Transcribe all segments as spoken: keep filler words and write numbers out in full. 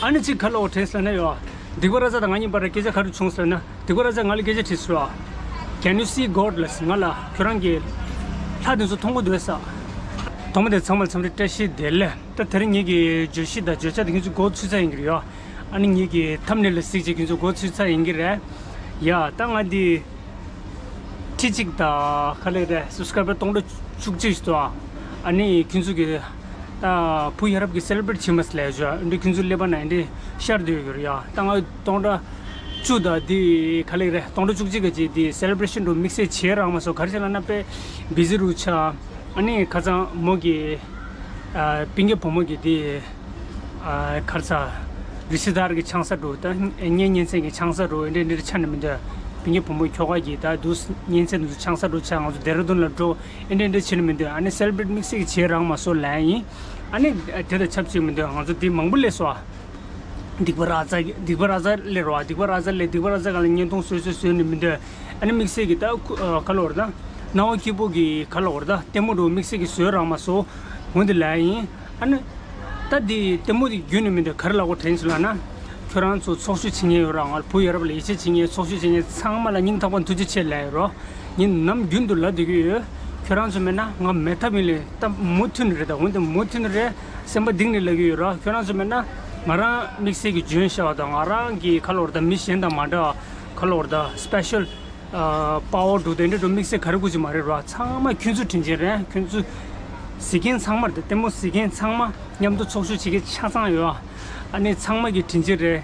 ཨ་ནི་གཅིག་ག་ལབ་དྲན་སོང་ལབ་ན་ཡོད། སྡིག་པ་ར་ཙ་དང་ང་གཉིས་བར་སྐད་ཆ་ག་རེ་བྱུང་སོང་ལབ་ན། སྡིག་པ་ར་ཙ་ང་ལ་སྐད་ཆ་དྲིས་སོང་། Can you see God? ལབ་སོང་། ང་ལ་ཁྱོད་རང་གིས་ལྷ་དེ་ཚོ་མཐོང་གི་འདུག་ཟེར། ཐོག་མ་དེ་ཚང་མར་འཚམས་འདྲི་བཀྲ་ཤིས་བདེ་ལེགས། ད་དེ་རིང་ངེད་ཀྱི་བརྗོད་གཞི་དང་བརྗོད་བྱ་དེ་ཁྱེད་ཚོས་མགོ་ཚོས་ཚར་ཡིན་གྱི་རེད་ཡ། ཨ་ནི་ངེད་ཀྱི་ཐམ་ནེལ་ལ་གཟིགས་བྱས་ཁྱེད་ཚོས་མགོ་ཚོས་ཚར་ཡིན་གྱི་རེད་ཡ། ད་ང་འདི་ཁྲི་གཅིག་དང་ག་ལབ་རེད། སབ་སི་ཀ་རའི་བར་སྟོང་ཕྲག་བཅུ་གཅིག་ཞིག་འདུག་ཨ་ནི་ཁྱེད་ཚོ་གི་ད་བུ་ཡ་རབས་ཀྱི་སེ་ལེ་བྷི་རེ་ཊི་བྱེད་མ་སི་ལས་བྱོས། འདི་ཁྱེད་ཚོ་ཀླད་པ་ནང་འདི་ཤར་བསྡད་ཡོད་རེད་ཡ། ད་ང་སྟོང་ཕྲག་བཅུ་དང་འདི་ག་ལབ་རེད། སྟོང་ཕྲག་བཅུ་གཅིག་གི་རྗེས་འདི་སེ་ལེ་བྷི་རེ་ཤན་འགྲོ་དམིགས་བསལ་བྱེད་རག་མ་སོང་། ག་རེ་བྱས་ལབ་ན་དཔེ་བི་ཟི་རུ་ཆགས། ཨ་ནི་ཁ་སང་མོ་གི་ཨ་སྤུན་ཀྱག་བུ་མོ་གི་དེ་ཨ་ག་རེ་ཟ། རི་ཤི་དར་གི་ཆང་ས་འགྲོ་ད་གཉེན་ཉེ་ཚན་གི་ཆང་ས་འགྲོ་འདྲ་འདྲ་ཆ་ནས་མི་འདོད། སྤུན་ཀྱག་བུ་མོ་ཁྱོ་ག་གི་ད་དུ་གཉེན་ཚན་དུ་ཆང་ས་འགྲོ་ཆ། ང་ཚོ་ལྡེ་ར་ལྡུན་ལ་འགྲོ་འདྲ་འདྲ་བྱེད་ནས་མི་འདོད། ཨ་ནི་སེ་ལེ་བྷི་རེ་ཊི་དམིགས་བསལ་གྱི་བྱེད་རག་མ་སོང་ལབ་ཡིན། ཨ་ནི་དེ་དང་ཆབས་ཅིག་མི་འདོད། ང་ཚོ་དེ་མང་པོ་སླེབས་སོང་ཨ། སྡིག་པ་ར་ཙ་གི་སྡིག་པ་ར་ཙ་སླེབས་རོ། སྡིག་པ་ར་ཙ་སླེབས། སྡིག་པ་ར་ཙ་ག་ལ་བརྙན་ཐུང་བཟོས་བཟོས་བཟོས་ནས་མི་འདོད། ཨ་ནི་དམིགས་བསལ་གྱི་ད་ཁུ་ཨ་ག་ལབ་རེད་ད། སྣང་བ་སྐྱིད་པོ་གི་ག་ལབ་རེད་ད། ལྟད་མོ་འགྲོ་དམིགས་བསལ་གྱི་བཟོས་རག་མ་སོང་། འོ་འདི་ལབ་ཡིན། ཨ་ནི་ད་འདི་ལྟད་མོ་འདི་བརྒྱུད་ནས་མི་འདོད། ག་རེ་ལབ་དགོས་དྲན་སོང་ལབ་ན། ཁྱོད་རང་ཚོ་ཚོགས་ཞུགས་བྱེད་མཁན་ཡོད་ར། ང་བུ་ཡ་རབས་ལ་ཡིད་ཆེས་བྱེད་མཁན་ཚོགས་ཞུགས་བྱེད་མཁན་ཚང་མ་ལ་སྙིང་ཐག་པ་ཐུགས་རྗེ་ཆེ་ལབ་ཡོད་རོ། ངས་ནམ་རྒྱུན་དུ་ལབ་བསྡད་ཀྱི་ཡོད། ཁྱོད་རང་ཚོ་མེད་ན་ང་མེད་ཐབས་ཡིན་ལབ། ད་མུ་མཐུད་ནས་རེད། ད་འོན་ཏེ་མུ་མཐུད་ནས་རེད། སེམས་པ་གཏིང་ནས་ལབ་ཀྱི་ཡོད་ར། ཁྱོད་རང་ཚོ་མེད་ན་ང་རང་དམིགས་བསལ་གྱི་འཇོན་ཤོས་དང་ང་རང་གི་ག་ལབ་རེད་ད། མི་གཞན་དང་མ་འདྲ་བ་ག་ལབ་རེད་ད། སི་པེ་ཤལ་པ་ཝར་འདུག་དེ་འདྲ་འགྲོ་དམིགས་བསལ་ག་རེ་དགོས་ཀྱི་མ་རེད་ར། ཚང་མ་ཁྱོད་ཚོ་དྲིན་ཆེན་རེད། ཁྱོད་ཚོ་གཟིགས་མཁན་ཚང་མ་རེད། ལྟད་མོ་གཟིགས་མཁན་ཚང་མ་མཉམ་དུ་ཚོགས་ཞུགས་བྱེད་མཁན་ཆ་ཚང་ཡོད། ཨ་ནི་ཚང་མ་གི་དྲིན་ཆེན་རེད།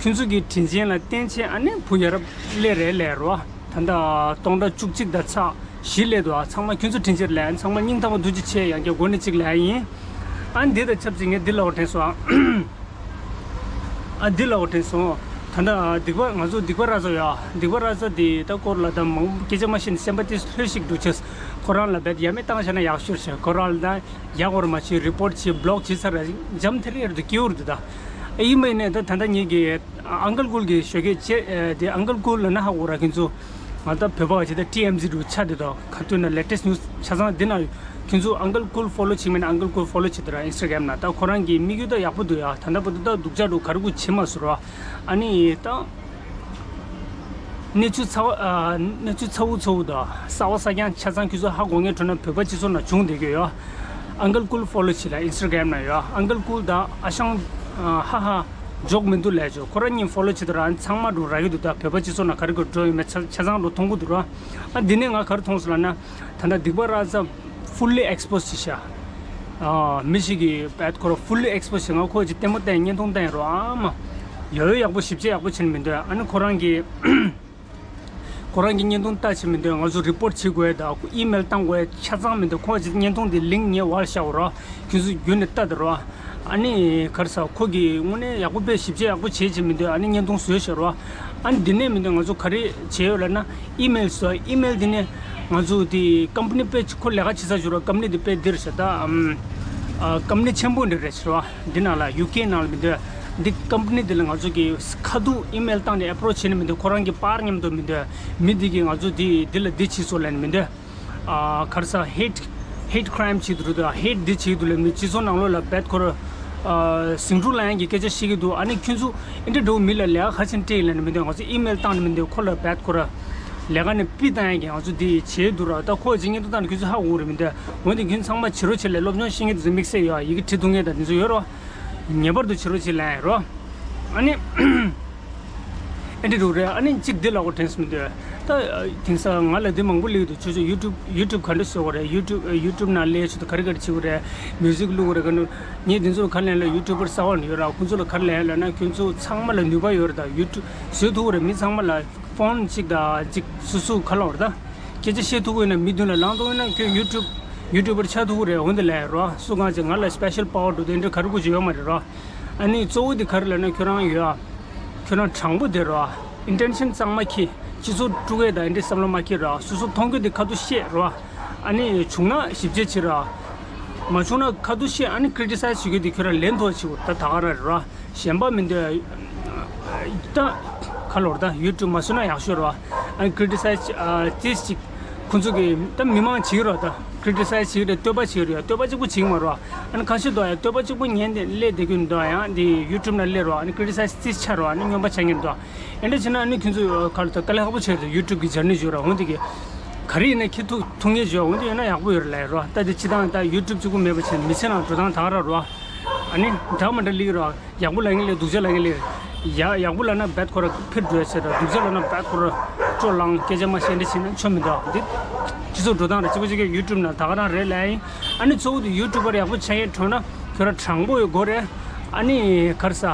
ཁྱོད་ཚོ་གི་དྲིན་ཆེན་ལ་བརྟེན་བྱས་ཨ་ནི་བུ་ཡ་རབས་སླེབས་རེད་ལབ་རོ། ད་ལྟ་སྟོང་ཕྲག་བཅུ་གཅིག་དང་ཚེག་བཞི་སླེབས་འདུག་ཨ་ཚང་མ་ཁྱོད་ཚོ་དྲིན་ཆེན་ལབ། ཚང་མ་སྙིང་ཐག་པ་ཐུགས་རྗེ་ཆེ། ཡང་བསྐྱར་འགོ་ནས་གཅིག་ལབ་ཡིན། ཨ་འདི་དང་ཆབས་ཅིག་ངས་འདི་ལབ་དྲན་སོང་ཨ། ཨ་འདི་ལབ་དྲན་སོང་། ད་ལྟ་སྡིག་པ་ང་ཚོ་སྡིག་པ་ར་ཙ་ཡ། སྡིག་པ་ར་ཙ་དེ་ད་སྐོར་ལ་ད་མང་པོ་སྐད་ཆ་མ་བཤད་ནས་སེམས་པ་དེ་ལྷོད་ཤིག་འགྲོ་ཆེ། ཁོ་རང་ལ་བེད་ཡ་མེད་བཏང་བྱས་ན་ཡག་ཤོས་ཤིག་ཁོ་རང་ལ་ད་ཡག་པོ་མ་བྱེད། རི་པོར་ཊི་བྱེད། བྷི་ལོག་བྱེད་ཚར་ར་འཇམ་ཐིང་ངེ་རེད་འདུག་སྐྱིད་པོ་རེད་འདུག་ད་ཡིན་པ་ཡིན་ནའི་ད་ད་ལྟ་ངེད་ཀྱི་ཨང་ཀལ་ཀུལ་གྱི་ཞོགས་ཀས་བྱས་དེ། ཨང་ཀལ་ཀུལ་ལབ་ན་ཧ་གོ་ར། ཁྱེད་ཚོ་ང་ད་བོད་པ་བྱས་ད་ཊི་ཨེམ་ཟི་འདྲ་ཆགས་བསྡད་འདུག་ག་དུས་ན་ལེ་ཊེ་སི་ཊི་ནིའུ་སི་ཆ་ཚང་འདི་ན་ཡོད། ཁྱེད་ཚོ་ཨང་ཀལ་ཀུལ་ཕོ་ལོ་བྱེད་མིན་ན་ཨང་ཀལ་ཀུལ་ཕོ་ལོ་བྱེད་དང་ཨིན་སི་ཊ་གྷ་རམ་ན། ད་ཁོ་རང་གི་དམིགས་ཡུལ་ད་ཡག་པོ་འདུག་ཡ། ད་ལྟ་བར་དུ་ད་སྡུག་ཅག་འདྲ་ག་རེ་དགོས་བྱེད་མ་སོང་ར། ཨ་ནི་ད་གནས་ཚུལ་ཚ་བ་ཨ་གནས་ཚུལ་ཚ་བོ་ཚ་བོ་དང་གསར་བ་གསར་རྐྱང་ཆ་ཚང་ཁྱེད་ཚོ་ཧ་གོ་མཁན་འདྲ་ན་བོད་པ་སྤྱི་ཚོགས་ནང་བྱུང་བསྡད་ཀྱི་ཡོད། ཨང་ཀལ་ཀུལ་ཕོ་ལོ་བྱེད་ལ་ཨིན་སི་ཊ་གྷ་རམ་ན་ཡོད། ཨང་ཀལ་ཀུལ་དང་ཨ་ཞང་ཨ་ཧ་ཧ་ཇོག་མི་འདུག་ལབ་ཆོག་ཁོ་རང་གཉིས་ཕོ་ལོ་བྱེད་དུས་རང་ཚང་མ་འགྲོ་རག་གི་འདུག་ད་བོད་པ་སྤྱི་ཚོགས་ནང་ག་རེ་ག་རེ་འགྲོ་ཡོད་མེད་ཆ་ཆ་ཚང་འགྲོ་མཐོང་གི་འདུག་ར། ཨ་འདི་ནས་ང་ག་རེ་མཐོང་སོང་ལབ་ན། ད་ལྟ་སྡིག་པ་ར་ཙ་ཕུལ་ལི་ཨེག་སི་པོ་སི་བྱས་ཤག་ཨ་མི་ཞིག་གིས་བེད་ཁོ་ར་ཕུལ་ལི་ཨེག་སི་པོ་སི་བྱས། ང་ཁོ་ཅིག་ལྟད་མོ་བལྟས། བརྙན་ཐུང་བལྟས་རོ། ཨ་མ་ཡོད་ཡོད་ཡག་པོ་ཞིབ་དཔྱད་ཡག་པོ་བྱས་ནས་མི་འདུག་ཨ་ནི་ཁོ་རང་གིས་ཁོ་རང་གི་བརྙན་ཐུང་ལྟ་བྱེད་མི་འདོད། ང་ཚོ་རི་པོར་ཊི་བྱེད་དགོས་དང་ཨི་མེལ་བཏང་དགོས་ཆ་ཚང་མི་འདོད། ཁོ་ཅིག་བརྙན་ཐུང་འདི་ལིང་ངས་བར་བཞག་རོགས། ཁྱོད་ཚོ་བརྒྱུད་ནས་ལྟ་དང་རོགས། ཨ་ནི་ག་རེ་ཟ། ཁོ་གིས་དངོས་གནས་ཡག་པོ་དཔེ་ཞིབ་དཔྱད་ཡག་པོ་བྱེད་བྱེད་མི་འདོད། ཨ་ནི་བརྙན་ཐུང་བཟོས་བཞག་རོགས། ཨ་ནི་འདི་ནས་མི་འདོད། ང་ཚོ་ག་རེ་བྱས་ཡོད་ལབ་ན་ཨི་མེལ་བཟོ། ཨི་མེལ་འདི་ནས་ང་ཚོ་དེ་ཀམ་པ་ནི་དཔེ་ཁོ་ལས་ཀ་བྱེད་ས་བཞུགས་རོགས། ཀམ་པ་ནི་འདི་དཔེ་འདིར་བཞག་ད་ཨམ་ཨ་ཀམ་པ་ནི་ཆེན་པོ་འདི་རེད་བཞག་རོགས། འདི་ནང་ལ་ཡུ་ཀེ་ནང་ལ་མི་འདོད། འདི་ཀམ་པ་ནི་འདི་ལ་ང་ཚོ་གི་ཁ་ཐུག་ཨི་མེལ་བཏང་ནས་ཨེ་པྲོ་ཆི་བྱེད་ནི་མི་འདོད། ཁོ་རང་གི་པར་མཉམ་དུ་མི་འདོད། མི་འདི་གིས་ང་ཚོ་འདི་འདི་ལ་འདི་བྱེད་སོང་ལབ་ནི་མི་འདོད། ཨ་ག་རེ་ཟ། ཧེ་ཊི་ཧེ་ཊི་ཁ་རའིམ་བྱེད་འདུག་རེད་ད། ཧེ་ཊི་འདི་བྱེད་འདུག་ལབ་ནི། སྤྱི་ཚོགས་ནང་ལོགས་ལ་བེད་ཁོ་ར་ཨ་ཟིང་འཁྲུག་ལངས་ཡག་གི་སྐད་ཆ་བཤད་ཀྱི་འདུག་ཨ་ནི་ཁྱོད་ཚོ་ཨེ་འདྲ་འདྲ་བོ་མི་ལ་ལས་ཀ་ག་རེ་བྱས་ནས་སྤྲད་ཡིན་ལབ་ནི་མི་འདོད། ང་ཚོ་ཨི་མེལ་བཏང་ནི་མི་འདོད། ཁོ་ལ་བེད་ཁོ་ར་ལས་ཀ་ནས་ཕུད་བཏང་ཡག་གི་ང་ཚོ་འདི་བྱས་འདུག་ར། ད་ཁོ་ཅིག་བརྙན་ཐུང་བཏང་ནས་ཁྱོད་ཚོ་ཧ་གོ་གི་རེད་མི་འདོད། འོན་ཏེ་ཁྱོད་ཚང་མ་བྱེད་རོགས་བྱེད་ལས། སློབ་སྦྱོང་ཤེས་མཁན་དེ་ཚོ་དམིགས་བསལ་ཡོད། ཡི་གེ་བྲིས་ཐུབ་མཁན་དང་དེ་ཚོ་ཡོད་རོགས། ངེས་པར་དུ་བྱེད་རོགས་བྱེད་ལབ་རོགས། ཨ་ནི་ཨེ་འདྲ་འདྲ་བོ་རེད། ཨ་ནི་གཅིག་འདི་ལབ་དགོས་དྲན་སོང་མི་འདུག་ད་དེང་སང་ང་ལ་འདི་མང་པོ་སླེབས་འདུག་ཁྱོད་ཚོ་ཡུ་ཊུབ་ཡུ་ཊུབ་ག་འདྲ་བཟོ་དགོས་རེད། ཡུ་ཊུབ་ཡུ་ཊུབ་ནང་སླེབས་ཆེད་དུ་ག་རེ་ག་རེ་བྱེད་དགོས་རེད། མིའུ་ཟིག་བླུག་དགོས་རེད། ག་འདྲ། ངས་འདི་ཚོ་ག་རེ་ལབ་ན་ཡུ་ཊུབ་པར་གསར་པ་ཡོད་ར། ཁོང་ཚོ་ལ་ག་རེ་ལབ་ལབ་ན་ཁྱོད་ཚོ་ཚང་མ་ལ་ནུས་པ་ཡོད་རེད། ད་ཡུ་ཊུབ་བཟོ་ཐུབ་ཀྱི་རེད། མི་ཚང་མ་ལ་ཕོན་གཅིག་དང་གཅིག་སོ་སོ་ག་ལབ་རེད་ད། སྐད་ཆ་བཤད་ཐུབ་ཀྱི་ཡོད་ན་མི་མདུན་ལ་ལངས་ཐུབ་ཀྱི་ཡོད་ན་ཁྱོད་ཡུ་ཊུབ་ཡུ་ཊུབ་པར་ཆགས་ཐུབ་ཀྱི་རེད། འོན་ཏེ་ལབ་ཡ་རོ། སུ་གང་ཅིག་ང་ལ་སི་པེ་ཤལ་པ་ཝར་འདུག་དེ་འདྲ་ག་རེ་དགོས་ཀྱི་ཡོད་མ་རེད་རོ། ཨ་ནི་གཙོ་བོ་དེ་ག་རེ་ལབ་ན་ཁྱོད་རང་ཡོད་ཨ། ཁྱོད་རང་དྲང་པོ་བསྡད་རོགས། ཨིན་ཊེན་ཤན་གཙང་མ་འཁྱེར། སྤྱི་ཚོགས་དཀྲུག་ཡས་དང་འདི་འདྲའི་བསམ་བློ་མ་འཁྱེར་རོགས། སོ་སོ་མཐོང་རྒྱུ་དེ་ཁ་ཐུག་བཤད་རོགས། ཨ་ནི་བྱུང་ན་ཞིབ་དཔྱད་བྱེད་རོགས། མ་བྱུང་ན་ཁ་ཐུག་བཤད། ཨ་ནི་ཀི་རི་ཊི་སའི་ཛི་བྱེད་རྒྱུ་དེ་ཁྱོད་རང་ལན་ཐོག་བྱེད་དགོས། ད་ད་ག་རང་རེད་རོགས། གཞན་པ་མི་འདོད། ད་ག་ལབ་རེད་ད། ཡུ་ཊུབ་མ་བཟོས་ན་ཡག་ཤོས་རེད་བ། ཨ་ནི་ཀི་རི་ཊི་སའི་ཛི་ཨ་ཏིས་ཅིག་ ཁོང་ཚོ་གི་ད་མི་མང་བྱེད་ཀྱི་རོ། ད་ཀི་རི་ཊི་སའི་ཛི་བྱེད་ཀྱི་རེད། བསྟོད་པ་བྱེད་ཀྱི་རེད། བསྟོད་པ་གཅིག་པོ་བྱེད་ཀྱི་མ་རོ། ཨ་ནི་ཁ་ཤས་འདུག་ཡ། བསྟོད་པ་གཅིག་པོ་ཉན་ཏེ་སླེབས་བསྡད་ཀྱི་འདུག་ཡང་འདི་ཡུ་ཊུབ་ནང་སླེབས་རོ། ཨ་ནི་ཀི་རི་ཊི་སའི་ཛི་རྩིས་ཆགས་རོ། ཨ་ནི་སྨྱོན་པ་ཆགས་ཀྱི་འདུག་ཨེ་འདྲ་བྱས་ན་ཨ་ནི་ཁྱོད་ཚོ་ག་ལ་ད་དཀའ་ལས་ཁག་པོ་བྱས་རེད། ཡུ་ཊུབ་གི་ཇར་ནི་བརྗོད་ར། འོན་ཏེ་གི་ག་རེ་ཡིན་ན་ཁྱེད་ཐུག་ཐུག་ངེས་བརྗོད། འོན་ཏེ་ཡོད་ན་ཡག་པོ་ཡོད་རེད་ལབ་ཡ་རོ། ད་དེ་སྤྱི་བཏང་ད་ཡུ་ཊུབ་གཅིག་པོ་མེད་པ་བྱས་མི་ཚེ་ནང་འགྲོ་སྟངས་ད་ག་ར་རོ། ཨ་ནི་འདྲ་མི་འདྲ་ལིག་རོ། ཡག་པོ་ལབ་ངེས་ལས་སྡུག་ཅག་ལབ་ངེས་ལས། ཡ་ཡག་པོ་ལབ་ན་བད་ཁོ་ར་ཕིར་འགྲོ་ཟེར་ར། སྡུག་ཅག་ལབ་ན་བད་ཁོ་ར་སྤྲོ་ལངས། སྐད་ཆ་མ་བཤད་འདྲ་བྱས་ན་ཆོ་མི་འདུག་འདི་སྤྱི་ཚོགས་འགྲོ་སྟངས་རེད། གཅིག་པ་གཅིག་གི་ཡུ་ཊུབ་ནང་ད་ག་རང་རེད་ལབ་ཡིན། ཨ་ནི་གཙོ་བོ་དེ་ཡུ་ཊུབ་པར་ཡག་པོ་ཆགས་ཡས་འགྲོ་ན་ཁྱོད་ར་དྲང་པོ་ཡོད་དགོས་རེད། ཨ་ནི་ག་རེ་ཟ།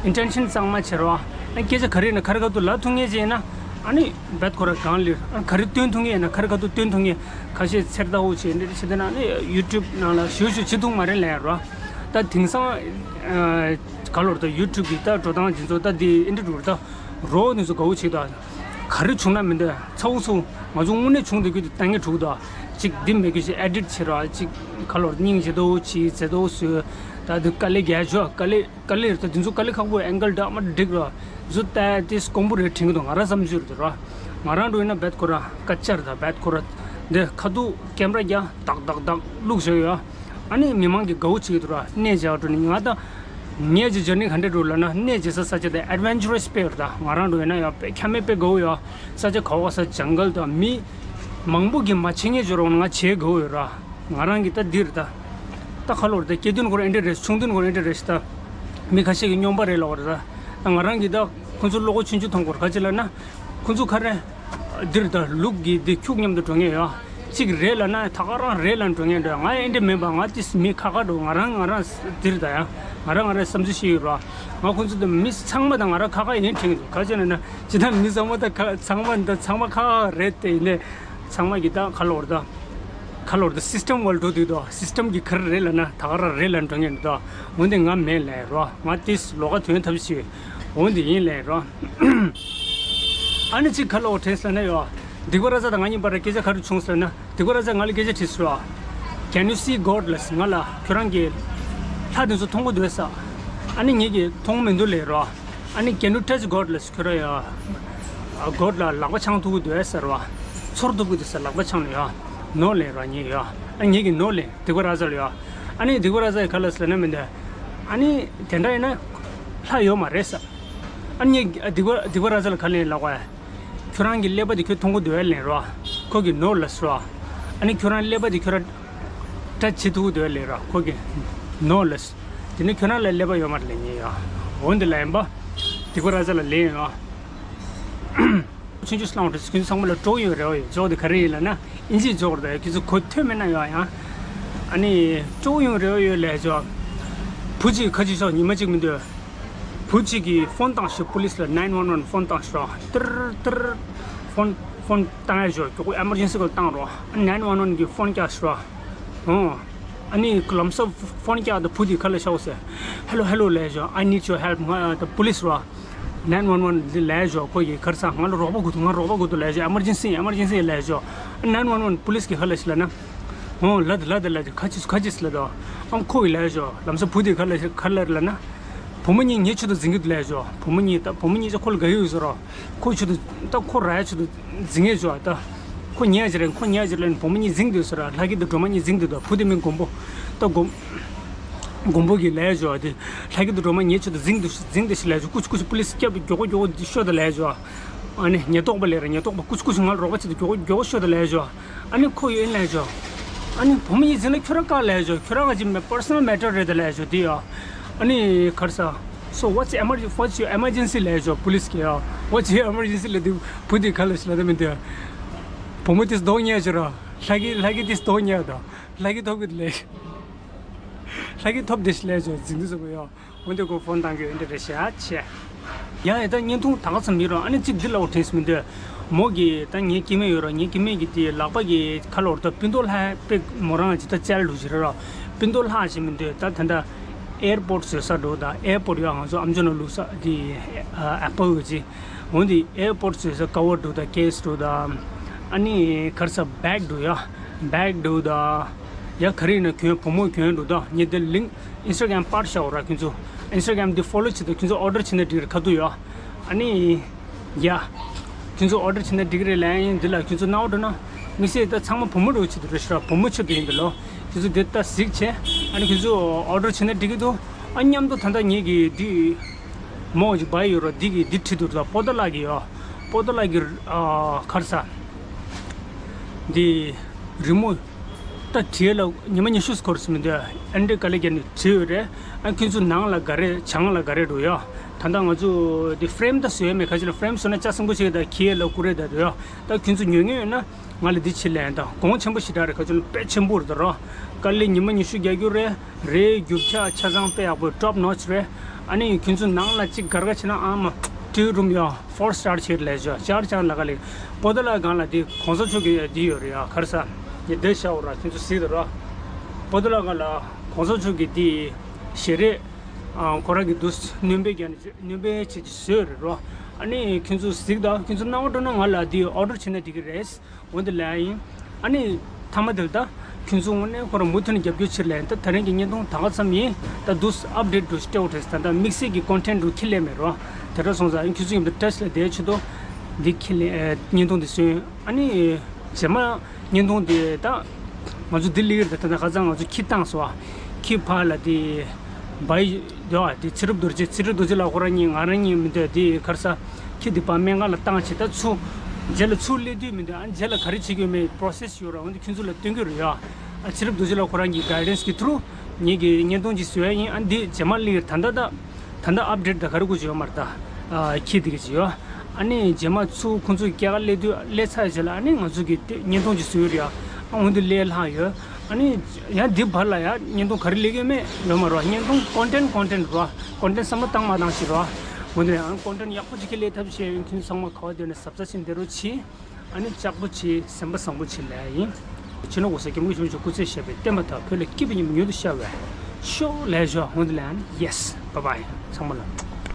ཨིན་ཊེན་ཤན་གཙང་མ་བྱེད་རོགས། ཨ་ནི་སྐད་ཆ་ག་རེ་ཡིན་ན་ཁ་རི་ཁ་ཐུག་ལབ་ཐུབ་ངེས་ཅིག་ཡིན་ན། ཨ་ནི་བད་ཁོ་ར་གང་ལེར། ཨ་ནི་ག་རེ་སྟོན་ཐུབ་ངེས་ཡིན་ན་ཁ་རི་ཁ་ཐུག་སྟོན་ཐུབ་ངེས། ཁ་ཤས་ཚེར་ལྟ་བུ་བྱས་འདྲ་བྱས་དེ་ན་ཨ་ནི་ཡུ་ཊུབ་ནང་ལ་ཞུ་ཞུ་བྱེད་ཐུབ་མ་རེད་ལབ་ཡ་རོ། ད་དེང་སང་ཨ་ག་ལོར་ད་ཡུ་ཊུབ་གི་ད་འགྲོ་སྟངས་ཅིག་ཚོ་ད་འདི་ཨེ་འདྲ་འགྲོ་ར། ད་རོགས་ནི་ཚོ་དགའ་བོ་བྱེད་ད། ག་རེ་བྱུང་ན་མི་འདོད་ཚ་བོ་ཚུ། ང་ཚོ་དངོས་གནས་བྱུང་འདུག་རྒྱུ་དེ་ལྟ་ངེས་འགྲོ་གི་འདུག་གཅིག་འདི་མེད་རྒྱུ་ཞིག་ཨེ་ཌིཊ་བྱེད་ར། གཅིག་ག་ལོར་སྙིང་རྗེ་ཏོག་ཅིག་མཛེས་ཏོག་བཟོས། ད་འདི་དཀའ་ལས་རྒྱག་ཆོག་དཀའ་ལས། དཀའ་ལས་རེད། ད་འདི་ཚོ་དཀའ་ལས་ཁག་པོ། ཨེང་གལ་འདྲ་མ་འགྲིག་ར། འདི་ཚོ་ལྟ་ཏིས་དཀོན་པོ་རེད་དྲན་གི་འདུག་ང་རང་བསམ་ཚུལ་རེད་ར། ང་རང་འགྲོ་ཡིན་ན་བད་ཁོ་ར་སྐད་ཆ་རེད། ད་བད་ཁོ་ར་འདི་ཁ་ཐུག་ཀེམ་ར་རྒྱག་ཏག་ཏག་ཏག་བླུགས་བཞག་ཡོད། ཨ་ནི་མི་མང་གི་དགའ་བོ་བྱེད་ཀྱི་འདུག་ར། གནས་མཇལ་འགྲོ་ནི་ང་ད་ངས་ཀྱི་ཇར་ནི་ག་འདྲ་འགྲོ་ལབ་ན། གནས་མཇལ་ས་ས་ཆ་དེ་ཨེཌ་ཝེན་ཅར་རས་དཔེ་རེད། ད་ང་རང་འགྲོ་ཡིན་ན་ཡང་དཔེ་ཁྱམས་དཔེ་དགའ་བོ་ཡོད། ས་ཆ་ག་བ་ས་ཇང་གལ་དང་མི་མང་པོ་གིས་མ་བྱེད་ངེས་བྱོས་རོགས་ང་བྱེད་དགོས་ཡོད་ར། ང་རང་གི་ད་འདི་རེད་ད། ད་ཁ་ལོ་རེད་ད། སྐྱེ་དུས་ཁོ་རང་ཨེ་འདྲ་རེད། ཆུང་དུས་ཁོ་རང་ཨེ་འདྲ་རེད་ཤི་ད། མི་ཁ་ཤས་ཀྱི་སྨྱོན་པ་རེད་ལབ་པ་རེད་ད། ད་ང་རང་གི་ད་ཁོ་ཚོ་བློ་ཁོག་ཆུང་ཆུང་མཐོང་དགོས་རེད། ག་ཅི་ལབ་ན། ཁོ་ཚོ་ཁ་རེ་འདི་རེད་ད། ལུག་གི་འདི་ཁྱུག་མཉམ་དུ་འགྲོ་ངེས་ཡོད། གཅིག་རེད་ལབ་ན་ད་ག་རང་རེད་ལབ་འགྲོ་ངེས་འདྲ། ང་ཨེ་འདྲ་མིན་པ། ང་ཏིས་མི་ཁ་ཁ་འགྲོ། ང་རང་ང་རང་འདི་རེད་ད་ཡ། ང་རང་ང་རང་བསམ་ཚུལ་ཞིག་ཡོད་ར། ང་ཁོ་ཚོ་ད་མི་ཚང་མ་ད་ང་རང་ཁ་ཁ་ཡིན་དྲན་གི་འདུག་ག་ཅི་ལབ་ན་ཇི་ལྟར་མི་ཚང་མ་ད་ཁ་ཚང་མ་ད་ཚང་མ་ཁ་ཁ་རེད་དེ། ཡིན་ནའི་ཚང་མ་གི་ད་ཁ་ལོ་རེད་ད། ཁ་ལོར་དུ་སི་སི་ཊེམ་བར་འགྲོ་དུས་དོ། སི་སི་ཊེམ་གྱི་ཁར་རེད་ལབ་ན་ད་ག་ར་རེད་ལབ་འགྲོ་ངེས་འདུག་འོན་ཏེ་ང་མེད་ལབ་རོ། ང་ཏིས་ལོགས་ཀ་ཐོན་ཐབས་ཤིག་འོན་ཏེ་ཡིན་ལབ་རོ། ཨ་ནི་གཅིག་ཁ་ལོ་དྲན་སོང་ན་ཡོ། སྡིག་པ་ར་ཛ་དང་ང་གཉིས་བར་སྐད་ཆ་ག་རེ་བྱུང་སོང་ན། སྡིག་པ་ར་ཛ་ང་ལ་སྐད་ཆ་དྲིས་སོ། Can you see God? ལབ་སོང་ང་ལ། ཁྱོད་རང་གི་ལྷ་དེ་ཚོ་མཐོང་གི་འདུག་ཟེར། ཨ་ནི་ངེད་ཀྱིས་མཐོང་མི་འདུག་ལབ་རོ། ཨ་ནི་Can you touch God? ལབ་སོང་ཁྱོད་རང་ཡ། God ལ་ལག་པ་འཆང་ཐུབ་ཀྱི་འདུག་ཟེར་བ། ཚོར་ཐུབ་ཀྱི་འདུག་ཟེར། ལག་པ་འཆང་ལ་ཡ། No ལབ་རོ་ངས་ཡ། ཨ་ངེད་ཀྱིས་No ལབ། སྡིག་པ་ར་ཛ་ལ་ཡ། ཨ་ནི་སྡིག་པ་ར་ཛ་ཡི་ཁ་ལ་ཟེར་ན་མི་འདུག་ཨ་ནི་དེ་འདྲ་ཡིན་ན་ལྷ་ཡོད་མ་རེད་ཟེར། ཨ་ནི་ངས་སྡིག་པ་སྡིག་པ་ར་ཛ་ལ་ག་ལབ་ལབ་གོ། ཁྱོད་རང་གི་ཀླད་པ་དེ་ཁྱོད་མཐོང་གི་འདུག་ལབ་རོ། ཁོ་གིས་No ལབ་སོ། ཨ་ནི་ཁྱོད་རང་ཀླད་པ་དེ་ཁྱོད་རང་ཊ་ཆི་བྱེད་ཐུབ་ཀྱི་འདུག་ལབ་རོ། ཁོ་གིས་No ལབ། དེ་ནི་ཁྱོད་རང་ལ་ཀླད་པ་ཡོད་མ་རེད་ལབ་ངས་ཡ། འོན་ཏེ་ལབ་ཡིན་པ། སྡིག་པ་ར་ཛ་ལ་ལབ་ཡིན་ཡ། ཆུང་ཆུང་སློང་རེད། ཁྱོད་ཚང་མ་ལ་སྤྲོ་ཡོང་རེ་བ་ཡོད། ཇོག་དེ་ག་རེ་ཡིན་ལབ་ན་ཨིན་ཇི་ཇོག་རེད། ཁྱོད་ཚོ་གོ་ཐོས་མེད་ན་ཡ་ཡང་། ཨ་ནི་སྤྲོ་ཡོང་རེ་བ་ཡོད་ལབ་ཇོ། བུ་གཅིག་ཁ་ཅིག་ཤོག་ཉི་མ་གཅིག་མི་འདུག་བུ་གཅིག་གིས་ཕོན་བཏང་ཞིག་པུ་ལིས་ལ་nine one one ཕོན་བཏང་ཞིག་རོ། ཏིར་ཏིར། ཕོན་ཕོན་བཏང་ཡ་ཞོ། མགྱོགས་པོ་ཨེ་མར་ཇེན་སི་སྐོར་བཏང་རོ། nine one one གིས་ཕོན་བཀྱག་ཞིག་རོ། ཨོ། ཨ་ནི་ལམ་སང་ཕོན་བཀྱག་དང་བུ་དེ་ཁ་ལ་ཤོག་ཟེར། Hello hello ལབ་ཞོ། I need your help. ང་ད་པུ་ལིས་རོ། nine one one ལབ་ཞོ། ཁོ་གིས་ག་རེ་ཟ། ང་ལ་རོགས་པ་དགོས་འདུག་ང་རོགས་པ་དགོས་འདུག་ལབ་ཞོ། ཨེ་མར་ཇེན་སི་ཨེ་མར་ཇེན་སི་ལབ་ཞོ། nine one one པུ་ལིས་ཀྱིས་ཧ་ལ་ཞིག་ལབ་ན། ཨོ་ལ་དེ་ལ་དེ་ལ་དེ་ཁ་ཅིག་ཁ་ཅིག་ལ་དོ། ཨམ་ཁོ་ཡི་ལ་ཞོ། ལམ་སང་བུ་དེ་ཁ་ལ་ཁ་ལ་ལ་ན། བུ་མོ་གཉིས་ངའི་ཆེད་དུ་འཛིང་གི་འདུག་ལ་ཞོ། བུ་མོ་གཉིས་ད་བུ་མོ་གཉིས་ཆ་ཁོ་ལ་དགའ་ཡོད་ཟེར་རོ། ཁོ་ཆེད་དུ་ད་ཁོ་རའི་ཆེད་དུ་འཛིང་ངེས་ཞོ། ད་ཁོ་ཉལ་ཅི་རེད། ཁོ་ཉལ་ཅི་རེད། བུ་མོ་གཉིས་འཛིང་འདུག་ཟེར་ར། ལྷ་སྐྱིད་དང་སྒྲོལ་མ་གཉིས་འཛིང་འདུག་ད་བུ་དེ་མིན་མགོན་པོ། ད་མགོན་མགོན་པོ་གིས་ལ་ཞོ། དེ་ལྷ་སྐྱིད་དང་སྒྲོལ་མ་ངའི་ཆེད་དུ་འཛིང་འདུག་འཛིང་འདུག་ཞིག་ལ་ཞོ། ཀུ་ཅི་ཀུ་ཅི་པུ་ལིས་སྐྱབས་མགྱོགས་པོ་མགྱོགས་པོ་ཤོ་ད་ལ་ཞོ། ཨ་ནི་ཉེན་རྟོག་པ་ལས་ར། ཉེན་རྟོག་པ་ཀུ་ཅི་ཀུ་ཅི་ང་ལ་རོགས་པ་བྱེད་དུ་མགྱོགས་མགྱོགས་ཤོད་དང་ལས་ཞོ། ཨ་ནི་ཁོ་ཡོད་ལས་ཞོ། ཨ་ནི་བུ་མོ་ཡིན་ཟིན་ན་ཁྱོད་རང་བཀག་ལས་ཞོ། ཁྱོད་རང་ག་ཅི་མེད་personal matter རེད་དང་ལས་ཞོ་དེ་ཡ། ཨ་ནི་ག་རེ་ཟ། So what's emergency? What's your emergency ལས་ཞོ། པུ་ལིས་ཀྱིས་ཡ། What's your emergency ལ་དེ་བུ་དེ་ག་ལ་ཞིག་ལ་དེ་མི་དེ། བུ་མོ་དེ་སྡོག་ཉལ་ཞོ་ར། ལྷ་སྐྱིད་ལྷ་སྐྱིད་དེ་སྡོག་ཉལ་དང་། ལྷ་སྐྱིད་ཐོབ་གི་ལས། ལྷ་སྐྱིད་ཐོབ་དེ་ཞིག་ལས་ཞོ། འཛིང་དུ་ཟེར་བ་ཡ། འོན་ཏེ་ཁོ་ཕོན་བཏང་གི་ཡོད་འདྲ་རེད་ཤག་ཆེ། ཡ་ཡ་ད་བརྙན་ཐུང་ད་ག་ཙམ་ཡིན་རུང་ཨ་ནི་གཅིག་འདི་ལ་འོ་དྲན་སྲིད་མི་འདུག་མོ་གིས་ད་ངའི་སྐྱེ་དམན་ཡོད་ར། ངའི་སྐྱེ་དམན་གྱི་དེ་ལག་པ་གི་ཁ་ལོར་ད་སྤུན་ཏོག་ལྷ་དཔེ་མོ་རང་ཇི་ལྟ་བཅལ་འདུག་ཞིག་རེད་ར། སྤུན་ཏོག་ལྷ་ཞིག་མི་འདུག་ད་ད་ད་ཨེར་པོར་བཟོ་ས་འགྲོ། ད་ཨེར་པོར་ཡོད། ང་ཚོ་ཨམ་ཅོག་ནང་བླུགས་ས་དེ་ཨ་པ་འོ་ཅི། འོན་ཏེ་ཨེར་པོར་བཟོ་ས་ཀ་བར་འདུག་ད་ཀེ་སི་འདུག་ད་ཨ་ནི་ག་རེ་ཟ་བེག་འདུག་ཡ། བེག་འདུག་ད་ཡ་ག་རེ་ཡིན་ན་གྱོན་བུ་མོ་གྱོན་འདུག་ད་ངས་དེ་ལིང་། ཨིན་སི་ཊ་གྷ་རམ་པར་ཤག་ར། ཁྱོད་ཚོ་ཨིན་སི་ཊ་གྷ་རམ་འདི་ཕོ་ལོ་བྱེད་དང་། ཁྱོད་ཚོ་ཨོ་ཌར་བྱེད་ན་འགྲིག་རེད། ཁ་ཐུག་ཡོད། ཨ་ནི། ཡ། ཁྱོད་ཚོ་ཨོ་ཌར་བྱེད་ན་འགྲིག་རེད་ལབ་ཡིན། འདི་ལ་ཁྱོད་ཚོ་ནང་ཨོ་ཌར་ན། དམིགས་བསལ་ད་ཚང་མ་བུ་མོ་འདྲ་བོ་ཆེད་དུ་རེད་ཤག་བུ་མོ་ཆེད་དུ་ཡིན་པས་ལོ། ཁྱེད་ཚོ་འདི་ལྟ་གཟིགས་བྱས། ཨ་ནི་ཁྱེད་ཚོ་ཨོ་ཌར་བྱེད་ན་འགྲིག་གི་འདུག་ཨ་མཉམ་དུ་ད་ལྟ་ངེད་ཀྱི་འདི་མོ་ཅིག་བ་ཡོད་རོ། འདི་གི་འདི་བྲིས་འདུག་ད་པོ་ཏོ་ལགས་ཀྱི་ཡོ། པོ་ཏོ་ལགས་ཀྱི་ཨ་ག་རེ་ཟ། འདི་རི་མོ་ད་བྲིས་ལ་ཉི་མ་ཉི་ཤུ་སྐོར་ཟིན་མི་འདུག་ཨན་ཌི་ཀ་ལེ་གྱ་ནི་བྲིས་ཡོད་རེད། ཨ་ཁྱེད་ཚོ་ནང་ལ་ག་རེ་བྱང་ལ་ག་རེ་འགྲོ་ཡོ། ད་ལྟ་ང་ཚོ་འདི་ཕེ་རེམ་ད་བཟོས་ཡོད་མེད། ཁ་ཅིག་ལ་ཕེ་རེམ་བཟོས་ན་ལྕགས་སྲིན་པོ་ཞིག་ད་ཁྱི་ལ་ཀུ་རེ་ད་འགྲོ་ཡོ། ད་ཁྱེད་ཚོ་ཉོ་མཁན་ཡོད་ན། ང་ལ་འདི་ཕྱིར་ལེན་དང་། གོང་ཆེན་པོ་ཞེ་དྲག་རེད། ཁ་ཆུང་དཔེ་ཆེན་པོ་རེད་ད་རོ། དཀའ་ལས་ཉི་མ་ཉི་ཤུ་རྒྱག་རྒྱུ་རེད། རེད། རྒྱུ་ཆ་ཆ་ཚང་དཔེ་ཡག་པོ་ཊོབ་ནོ་ཆི་རེད། ཨ་ནི་ཁྱོད་ཚོ་ནང་ལ་གཅིག་གར་ག་བྱེད་ན་ཨ་མ་ཊི་ཝི་རུམ་ཡོ། ཕོར་སི་ཊར་ཆེར་ལས་ཞོ་ཅར་ཅར་ལ་ག་ལེ། པོ་ཏོ་ལ་སྒང་ལ་འདི་གོང་ས་མཆོག་གི་འདི་ཡོད་རེད་ཡ། ག་རེ་ཟ། ཉི་ཟླ་ཤར་བ་ར་ཁྱོད་ཚོ་གཟིགས་ད་རོ། པོ་ཏོ་ལ་སྒང་ལ་གོང་ས་མཆོག་གི་འདི་ཞལ་རས། ཨ་ཁོ་རང་གི་འདུག་སྣོན་པའི་རྒྱ་ནི་སྣོན་པའི་ཆེད་ཀྱི་བཟོས་རེད་རོ། ཨ་ནི་ཁྱོད་ཚོ་གཟིགས་ད། ཁྱོད་ཚོ་སྣང་བ་འགྲོ་ན་ང་ལ་འདི་ཨོ་ཌར་བྱེད་ན་འགྲིག་གི་རེད། འོན་ཏེ་ལས་ཡིན། ཨ་ནི་མཐའ་མ་དེར་ད་ཁྱོད་ཚོ་དངོས་གནས་ཁོ་རང་མུ་མཐུད་ནས་རྒྱབ་སྐྱོར་ཕྱིར་ལེན། ད་ད་རིང་གི་བརྙན་ཐུང་ད་ག་ཙམ་ཡིན། ད་འདུག་ཨབ་ཌེཊ་འགྲོ་སྤྲད་འོ་དྲན། ད་ད་དམིགས་བསལ་གྱི་ཀོན་ཊེན་འགྲོ་ཁྱི་ལས་མེད་རོ། དེ་འདྲ་སོང་ཙང་ཁྱོད་ཚོ་མཉམ་དུ་བཀྲ་ཤིས་ལ་བསྡད་ཆོག་དོ། འདི་ཁྱི་ལས་བརྙན་ཐུང་འདི་སོན། ཨ་ནི་རྗེས་མ་བརྙན་ཐུང་འདི་ད་ང་ཚོ་འདི་ལིར་ད་ད་ད་ག་ཙམ་ང་ཚོ་ཁྱི་བཏང་སོ། ཁྱི་ཕར་ལ་འདི་བའི་འདོད་ཨ་དེ་ཚེ་རབས་རྡོ་རྗེ། ཚེ་རབས་རྡོ་རྗེ་ལགས་ཁོ་རང་གཉིས་ང་རང་གཉིས་མི་འདོད་དེ་གར་ས་ཁྱི་དེ་པ་སྨན་ཁང་ལ་བཏང་བྱས། ད་ཚུར་རྗེས་ལ་ཚུར་སླེབས་དུས་མི་འདོད། ཨ་རྗེས་ལ་ག་རེ་བྱེད་དགོས་མེད་པོ་རོ་སེ་སི་ཡོད་ར། འོན་ཏེ་ཁྱོད་ཚོ་ལ་སྟོན་གྱི་རེད་ཡ། ཨ་ཚེ་རབས་རྡོ་རྗེ་ལགས་ཁོ་རང་གི་གའི་ཌན་སི་གི་ཐུ་རུ་ངེད་ཀྱི་བརྙན་ཐུང་ཅིག་བཟོས་ཡ་ཡིན། ཨ་འདི་རྗེས་མ་ལིར་ད་ད་ད་ད་ད་ཨབ་ཌེཊ་ད་ག་རེ་དགོས་ཀྱི་ཡོད་མ་རེད། ད་ཨ་ཁྱི་དེ་གི་ཅིག་ཡོད། ཨ་ནི་རྗེས་མ་ཚུར་ཁོང་ཚོ་སྐྱེལ་ག་སླེབས་དུས་སླེབས་ཚར་རྗེས་ལ་ཨ་ནི་ང་ཚོ་གི་དེ་བརྙན་ཐུང་ཅིག་བཟོས་ཡོད་རེད་ཡ། ཨ་འོན་ཏེ་སླེབས་ལྷག་ཡོད། ཨ་ནི་ཡང་འདི་བར་ལ་ཡང་བརྙན་ཐུང་ག་རེ་སླེབས་ཡོད་མེད་ཡོད་མ་རོ། བརྙན་ཐུང་ཀོན་ཊེན་ཊི་ཀོན་ཊེན་ཊི་རོ། ཀོན་ཊེན་ཊི་བསམ་བློ་བཏང་མ་བཏང་ཞིག་རོ། འོན་ཏེ་ཡང་ཀོན་ཊེན་ཊི་ཡག་པོ་ཅིག་གི་སླེབས་ཐབས་བྱས་ཡོད། ཁྱོད་ཚང་མ་ག་བ་དེ་ནས་གཟབ་གཟབ་བྱས་བསྡད་རོགས་གྱིས། ཨ་ནི་ལྕགས་པོ་བྱས་སེམས་པ་བཟང་པོ་བྱས་ལས་ཡིན། ཕྱི་ནང་གོ་ས་སྐྱབས་མགོན་ཆེན་པོ་མཆོག་སྐུ་ཚེ་ཞབས་པད་བརྟན་པ་དང་བོད་ལ་སྐྱིད་པ་ཉིད་མྱུར་དུ་ཤར་བའི་ཤོག་ལས་ཞོག་འོན་ཏེ་ལན་ཡེ་སི་བྷའི་བྷའི་ཚང་མ་ལ།